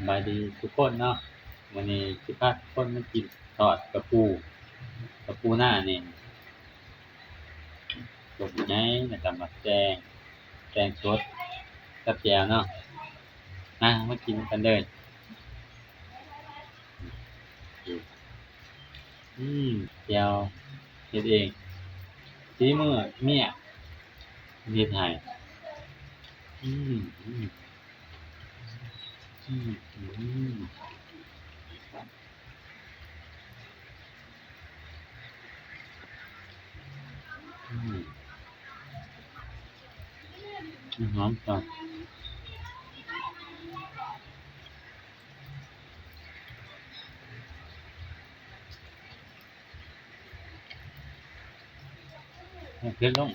ສະບາຍດີທຸກຄົນເນາະ, ມື້ນີ້ຊິພາທຸກຄົນມາກິນທອດກະປູ ກະປູນານີ້ ຕົ້ມໃຫຍ່ ແລ້ວກໍໝາກແຕງ ແຕງສົດກັບແຈ່ວເນາະ. ມາ ມາກິນນຳກັນເດີ. ອືມ ແຈ່ວເຮັດເອງ ສີມືເມຍເຮັດໃຫ້. ອືມ ອືມ ອືມ ອືມ ຫອມຄັກ. ເຜັດລົງ.